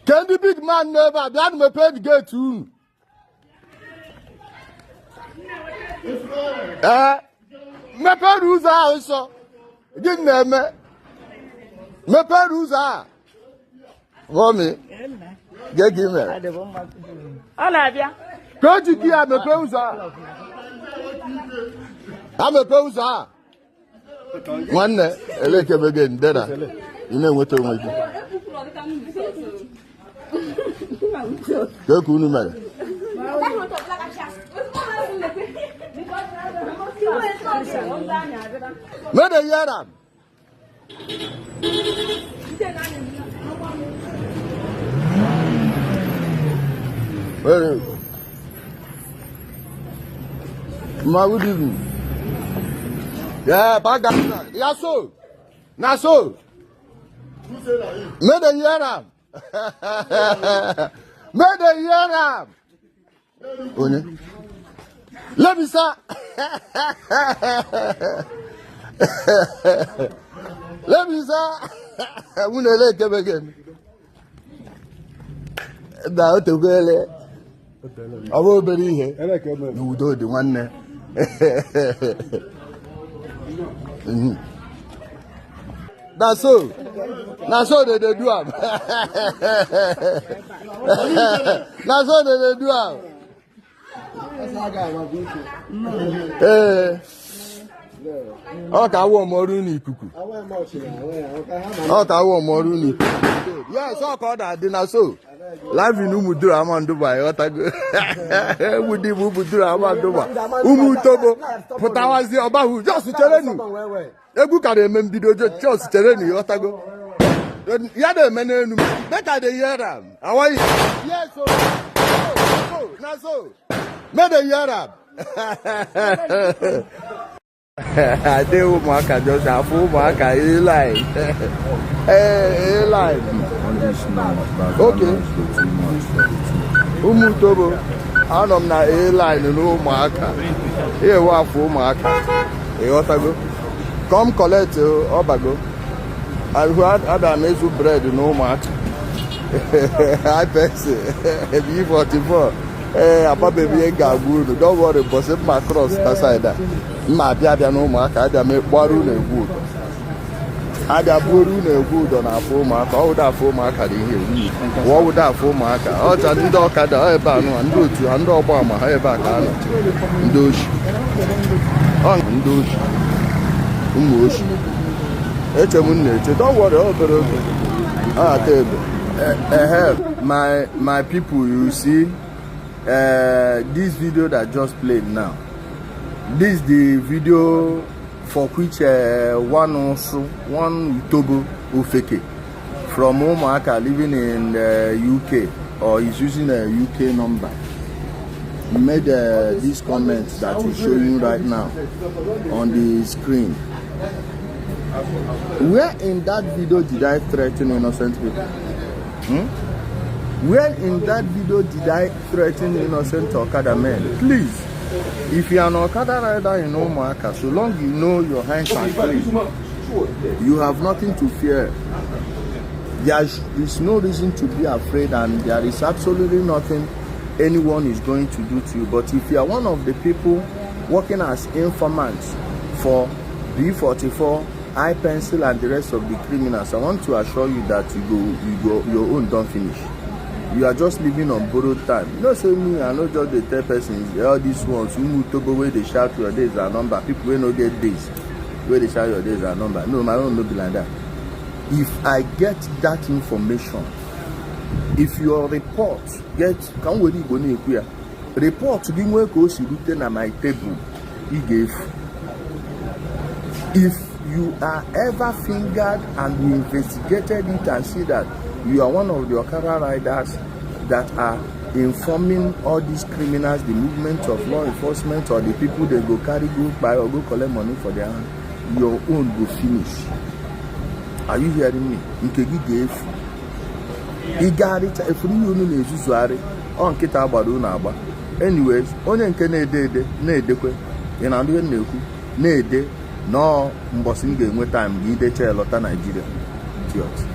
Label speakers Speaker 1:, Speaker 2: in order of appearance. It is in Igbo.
Speaker 1: Ke ndị big man nọ ebe a, bịanụ mepee gate unu. Ee, mepere ụzọ ahụ nsọ. Gịnị na-eme? Mepere ụzọ a. Mummy, gee ka ị mere.
Speaker 2: Ọ na-abịa.
Speaker 1: Ka o ji gị ya mepee ụzọ a. Ha mepee ụzọ a. Nwanne, elekebe gị ndera. Ị na-enweta onwe gị. Kee ka unu mere? Make dem hear am. Ma, good evening. Yeah, back down. Yeah, so. Na so. Make dem hear am. Make dem hear am. Onye? Lebisa. Lebisa. Nwunye ele ekebe gị. Na o tekwele. Ọ bụ obere ihe. N'udo dị nwanne. Na so. Na so they dey do am. Na so they dey do am. Ee. Ọ ka awọ m ọrụ n'ikuku. Ọ ka awọ m ọrụ n'ikuku. Yes, ọ ka ọ na-adị na so. Live in Umuduru Amandugba, ịghọtago. Egwu dị bụ Umuduru Amandugba. Ụmụ Utobo pụtawazi ọbahụ just cherenu. Egwu ka na-eme mbido just cherenu, ịghọtago. Ya na-eme n'elu make I dey hear am. Awayi. Yes o. So, na so. Make dey hear am. Ade ụmụaka just afọ ụmụaka A-line. A-line. Okay. Ụmụ Utobo, anọ m na A-line n'ụmụaka. Ewe afọ ụmụaka. Ịghọtago? Come collect ọbago. Ahụ abịa m ịzụ bread na ụmụaka. IPC B44. Ee, ababeghị ihe ga-agwa unu. Don't worry, mbọsị m ma cross na side a. M ma abịa abịa na ụmụaka, abịa m kpọrọ unu egwu ụdọ. Abịa buoro unu egwu ụdọ na afọ ụmụaka. Ọ wụda afọ ụmụaka dị ihe ewu. Ọ wụda afọ ụmụaka. Ọcha ndị ọkada ọ ebe a nụ, ndị otu ha, ndị ọgba ama ha ebe a ka a nọ. Ndị oshi. Ọ ndị oshi. Ụmụ oshi. Eche m na-eche. Don't worry, obere oge. Ọ ata ebe. Ehe, my people, you see this video that just played now. This the video for which one also one Utobo Ofeke from Umuaka living in the UK, or is using a UK number, made this comment that is showing right now on the screen. Where in that video did I threaten innocent people? Hmm? Where in that video did I threaten innocent Okada men? Please, if you are an Okada rider in Umuaka, so long you know your hands are clean, you have nothing to fear. There is no reason to be afraid, and there is absolutely nothing anyone is going to do to you. But if you are one of the people working as informants for B44, iPencil, and the rest of the criminals, I want to assure you that you go, your own don't finish. You are just living on borrowed time. You know, say me, I no just dey tell persons, all these ones, Umu Tobo, wey dey shout your days are number, people wey no get days, wey dey shout your days are number. No, my own no be like that. If I get that information, if your report get, ka m were Igbo na-ekwu ya, report gị nwee ka o si rute na my table, ị ga-efu. If you are ever fingered and we investigated it and see that you are one of the Okada riders that are informing all these criminals the movement of law enforcement or the people they go carry go buy or go collect money for their hand, your own go finish. Are you hearing me? Nke gị ga-efu. Ịgagharịcha efuru ihe unu na-ezuzugharị, ọ nkịta gbara unu agba. Anyways, onye nke na-ede ede na-edekwe, ị na-anụ ihe m na-ekwu, na-ede nọọ mbọsị m ga-enwe time gị idecha lọta Naijiria. Idiot.